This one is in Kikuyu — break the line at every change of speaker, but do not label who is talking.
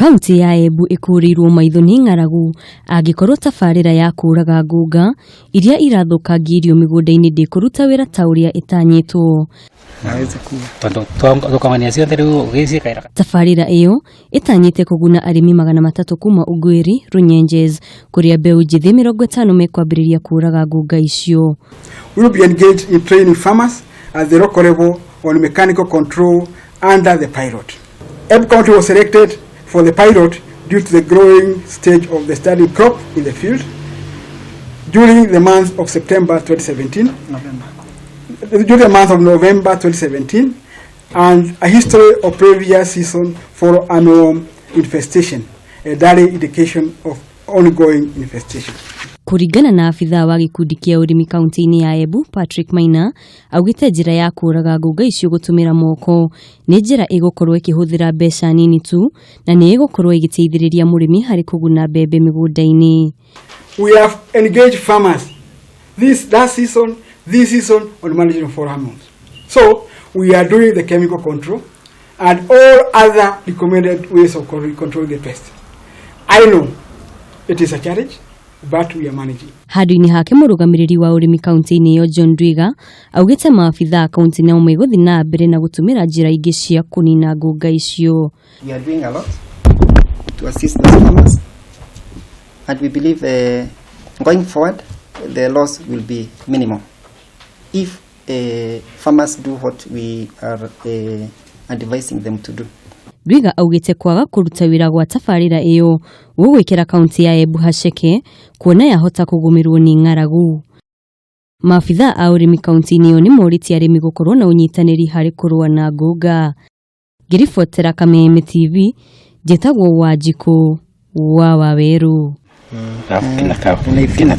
Kaunti ya Embu ĩkũrĩirwo maitho nĩ ng'aragu angĩkorwo tabarĩra ya kũraga ngũnga iria irathũkangia irio mĩgũnda-inĩ ndĩkũruta wĩra ta ũrĩa ĩtanyĩtwo.
Tondu thũkangania ciothe rĩu ũgĩciĩkaĩra.
Tabarĩra ĩyo ĩtanyĩte kũguna arĩmi 300 kuma Ugweri, Runyenjes, kũrĩa mbeũ njĩthĩ 50 mekwambĩrĩria kũraga ngũnga icio.
We will be engaged in training farmers at the local level on mechanical control under the pilot. Embu County was selected for the pilot due to the growing stage of the study crop in the field during the month of September 2017,
November.
During the month of November 2017, and a history of previous season for armyworm infestation, a early indication of ongoing infestation.
Kũringana na abithaa wa gĩkundi kĩa ũrĩmi kaunti-inĩ ya Embu, Patrick Maina, augĩte njĩra ya kũraga ngũnga icio gũtũmĩra moko nĩ njĩra ĩgũkorwo ĩkĩhũthĩra mbeca nini tu na nĩ ĩgũkorwo ĩgĩteithĩrĩria mũrĩmi harĩ kũguna mbembe mĩgũnda-inĩ.
We have engaged farmers this last season, this season on management of fall armyworms. So we are doing the chemical control and all other recommended ways of controlling the pest. I know it is a challenge, but we are managing.
Handũ-inĩ hake, mũrũgamĩrĩri wa ũrĩmi kaunti-inĩ ĩyo, John Ndwiga, augĩte maabithaa a kaunti no megũthiĩ na mbere na gũtũmĩra njĩra ingĩ cia kũnina ngũnga icio.
We are doing a lot to assist those farmers, and we believe going forward the loss will be minimal if farmers do what we are advising them to do.
Ndwiga augĩte kwaga kũruta wĩra gwa tabarĩra ĩyo gũgwĩkĩra kaunti ya Embu haceke kuona yahota kũgũmĩrwo nĩ ng'aragu. Maabithaa a ũrĩmi kaunti-inĩ ĩyo nĩ morĩtie arĩmi gũkorwo na ũnyitanĩri harĩ kũrũa na ngũnga. Ngĩribotera Kameme TV, njĩtagwo Wanjikũ wa Wawerũ.
Kina.